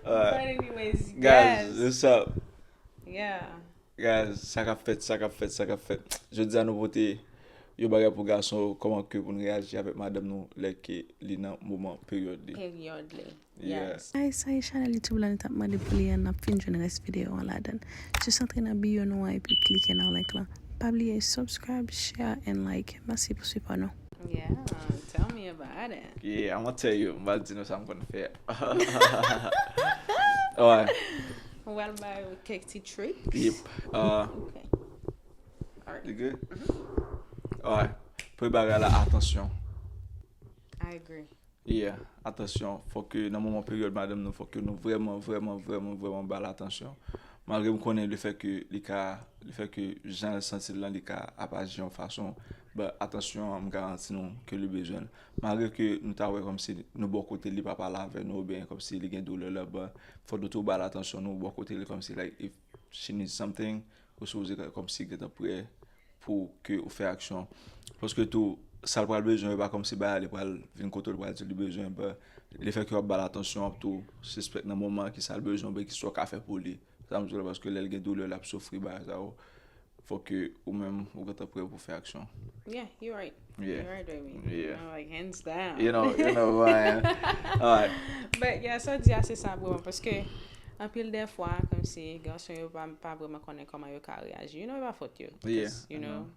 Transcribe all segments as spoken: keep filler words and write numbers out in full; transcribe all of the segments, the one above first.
But anyways, Guys, yes. What's up? Yeah. Guys, sa k ap fèt, sa k ap fèt, sa k ap fèt. Jodi a nou pote yon bagay pou gason, kòman ke pou n reyaji avèk madanm nou lè ke li nan moman peryòd li. Peryòd li. Yeah. Yes. Ay, sa e chanèl YouTube la nou t ap mande pou li an, n ap fin jwenn rès videyo an ladan. Jis antre nan biyo nou an epi klike nan link lan. Pa bliye subscribe, share and like. Mèsi pou sipò nou. Yeah, tell me about it. Yeah, I'm gonna tell you. M va di nou sa m konn fè. Alright. Ou al bay ou kèk ti tricks? Yep. Uh, Okay. Alright. You good? Alright. Premye bagay la, atansyon. I agree. Yeah, atansyon. Fòk ke nan moman peryòd madanm nou, fòk ke nou vrèman, vrèman, vrèman, vrèman ba l atansyon. Malgre m konnen le fè ke li ka, le fè ke jan l santi l lan, li ka ap aji yon fason, but atansyon an, m garanti nou ke li bezwen l. Malgre ke nou ta wè kòmsi nou bò kote li pa pale avè nou, oubyen kòmsi li gen doulè la, but fòk nou tou ba l atansyon, nou bò kote li kòmsi, like, if she needs something, ou sipoze kòmsi gentan prè pou ke ou fè aksyon. Paske tou, sa l pral bezwen, e pa kòmsi bagay li pral vin kote w, li pral di li bezwen, but le fè ke w ap ba l atansyon, w ap tou sispèk nan moman ki sa l bezwen, oubyen ki sa w ka fè pou li. Sa m di w la, paske lè l gen doulè, l ap soufri bagay sa yo. Fòk ke ou menm, ou gentan prè pou fè aksyon. Yeah, you're right. Yeah. You're right, baby. Yeah. I'm like, hands down. You know, you know who I am. Alright. But yeah, sa w di a se sa vreman, paske anpil de fwa, kòmsi gason yo pa, pa vreman konnen kòman yo ka reyaji. You know, e pa fòt yo. Yeah, Because, you I know.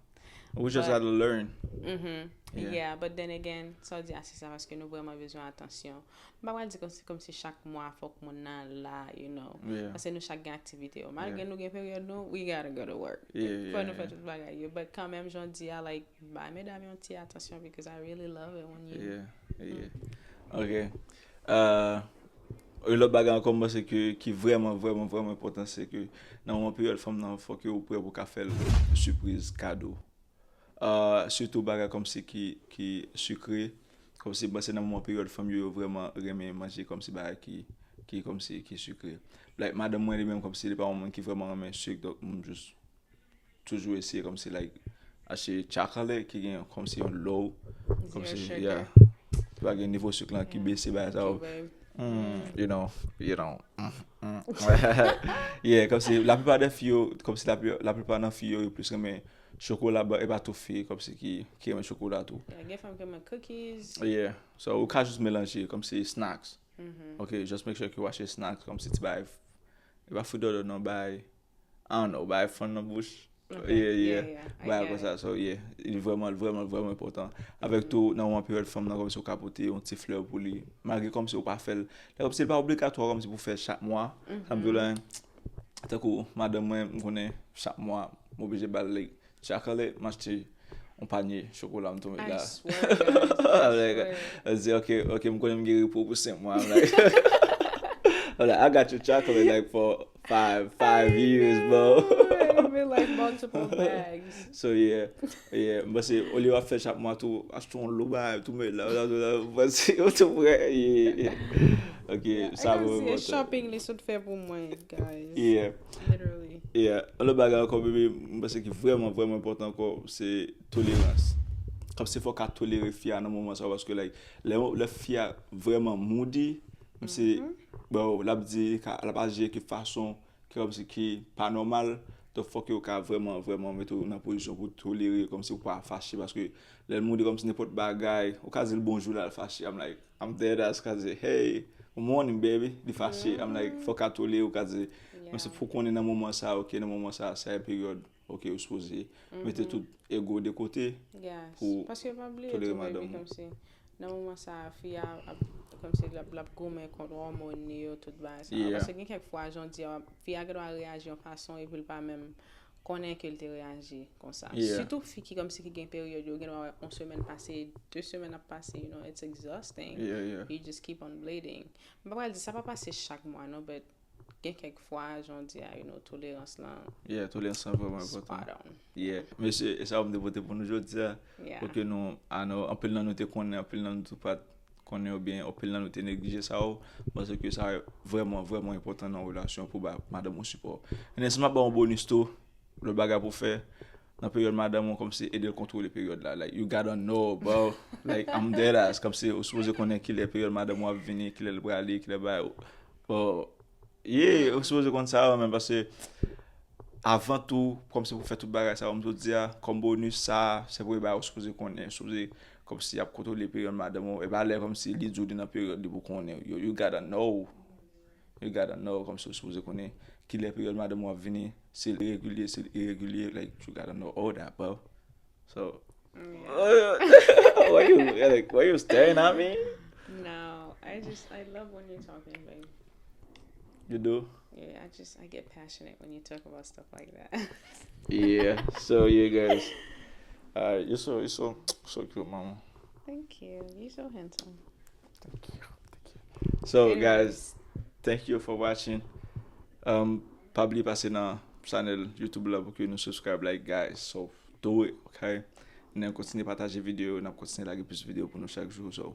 We just But- gotta learn. Mhm. Yeah. Yeah, but then again, sa w di a se sa, paske nou vrèman bezwen atansyon. M pa pral di kòmsi, kòmsi chak mwa fòk moun nan la, you know. Yeah. Paske nou chak gen aktivite yo. Malgre Yeah. nou gen peryòd nou, we gotta go to work. Yeah, yeah, Fò nou fè yeah. Tout bagay yo. But kanmenm, jan w di a, like, bay medam yon ti atansyon because I really love it when you... Yeah, yeah. Ok. Uh, yon lòt bagay ankò, m panse ke ki vrèman, vrèman, vrèman enpòtan, se ke nan moman peryòd fanm nan, fòk ou prè pou ka fè l sipriz, kado. Uh, sitou bagay kòmsi ki, ki sikre, kòmsi m panse nan moman peryòd fanm yo, yo vrèman renmen manje kòmsi bagay ki, ki kòmsi ki sikre. Like, madanm mwen li menm kòmsi li pa yon moun ki vrèman renmen sik, donk m jis toujou eseye kòmsi, like, achte chocolate ki gen kòmsi yon low, kòmsi, sugar. Yeah, ki pa gen nivo sik lan ki Yeah. Bese, bagay sa yo. Ki bay- Mm, you know, you know. Mm, mm. Yeah, kòmsi laplipa de fi yo, kòmsi lapi- laplipa nan fi yo, yo plis renmen chokola, but e pa tout fi kòmsi ki, ki renmen chokola tou. Yeah, gen fanm ki renmen cookies. Yeah, so ou ka jis melanje kòmsi snacks. Mhm. Ok, just make sure ke ou achte snacks kòmsi ti bay, e pa fridòdò non, bay, I don't know, bay fann nan bouch. Ok, Yeah, yeah. Yeah, yeah. I Bagay get konsa, it. So yeah, li vrèman, vrèman, vrèman enpòtan. Avèk tou, nan yon peryòd fanm nan, kòmsi ou ka pote yon ti flè pou li. Malgre kòmsi ou pa fè l, lè kòmsi li pa obligatwa kòmsi pou fè chak mwa. Sa m di w la, tankou madanm mwen, m konnen chak mwa, m oblije ba l, like, chocolate, m achte yon panye chokola, m tou met I la. Swear, guys, I Like, swear. I say, okay, okay, m konnen m gen repo pou senk mwa. I'm like, I'm like, I got you chocolate, like, for five, five years, bro. Real life multiple bags. So yeah, yeah, m panse olye w ap fè chak mwa tou, achte yon lo bagay, tou met la, la, la, la, m panse ou tou prè, yeah, yeah. Ok, Yeah, sa e bon, kòmsi bon, shopping li sot fè pou mwen, guys. Yeah, Literally. yeah. Yon lòt bagay ankò, bebe, m panse ki vrèman, vrèman enpòtan ankò, se tolerans. Kòmsi fò w ka tolere fi a nan moman sa yo, paske, like, lè, lè fi a vrèman moody, m se, bro, l ap di, ka- l ap aji ki fason ki kòmsi ki pa nòmal, donk fòk yo ka vrèman, vrèman mete w nan pozisyon pou tolere, kòmsi ou pa fache, paske lè l moody kòmsi nenpòt bagay, ou ka di l bonjou la, l fache, I'm like, I'm dead ass, ka di, hey, good morning, baby, li fache, I'm like, fòk ka tolere, ou ka di, men se pou konnen nan moman sa, ok, nan moman sa, se yon peryòd, ok, ou sipoze mete tout ego de kote, Yes. Pou Paske pa bliye tolere tou, baby, madanm ou. Kòmsi nan moman sa, fi a ap, kòmsi l ap, l ap goumen kont òmòn li yo, tout bagay sa. Yeah. Paske gen kèk fwa, jan w di a, fi a gen dwa reyaji yon fason epi l pa menm konnen ke l te reyaji konsa. Yeah. Sitou fi ki kòmsi ki gen peryòd yo, gen dwa wè yon semèn pase, de semèn ap pase, you know, it's exhausting. Yeah, yeah. You just keep on bleeding. M pa pral di sa pa pase chak mwa, non, but gen kèk fwa, jan w di a, you know, tolerans lan Yeah, tolerans lan vrèman enpòtan. Spot on. Yeah. Mesye, e sa yo m te pote pou nou jodi a. Yeah. Pou ke nou, I know, anpil nan nou te konnen, anpil nan nou tou pa t konnen oubyen anpil nan nou te neglije sa yo. M panse ke sa vrèman, vrèman enpòtan nan yon relasyon pou ba madanm ou sipò. And then, si m ap ba yon bonis tou, lòt bagay pou fè, nan peryòd madanm ou, kòmsi ede l kontwole peryòd la. Like, you gotta know, bro. Like, I'm dead ass. Kòmsi ou sipoze konnen kilè peryòd madanm ou ap vini, kilè l prale, kilè bagay. Bro, Yeah, ou sipoze konn sa yo menm, paske avan tou, kòmsi pou fè tout bagay sa yo, m tou di a, kòm bonus sa, se premye bagay ou sipoze konnen, ou sipoze kòmsi ap kontwole peryòd madanm ou, e pa lè kòmsi li di w li nan peryòd li pou konnen, you, you gotta know, you gotta know, kòmsi ou sipoze konnen kilè peryòd madanm ou ap vini, si l regilye, si l iregilye, like, you gotta know all that, bro. So, Yeah. Why you, like, why you staring at me? No, I just I love when you're talking, babe. You do? Yeah, I just I get passionate when you talk about stuff like that. Yeah. So yeah, guys. Alright, you're so you're so so cute, mama. Thank you. You're so handsome. Thank you. Thank you. So Anyways. Guys, thank you for watching. Um, pa bliye pase nan channel YouTube la pou ke nou subscribe, like, guys. So do it, okay? N ap kontinye pataje videyo, n ap kontinye lage plis videyo pou nou chak jou. So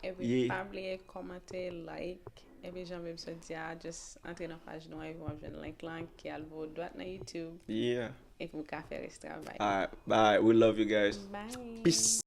Epi Yeah. Pa bliye kòmante, like. Epi jan Bebso di a, just antre nan paj nou an epi w ap jwenn link lan ki al voye w dwat nan YouTube. Yeah. Epi w ka fè rès travay. Alright, bye. We love you guys. Bye. Peace.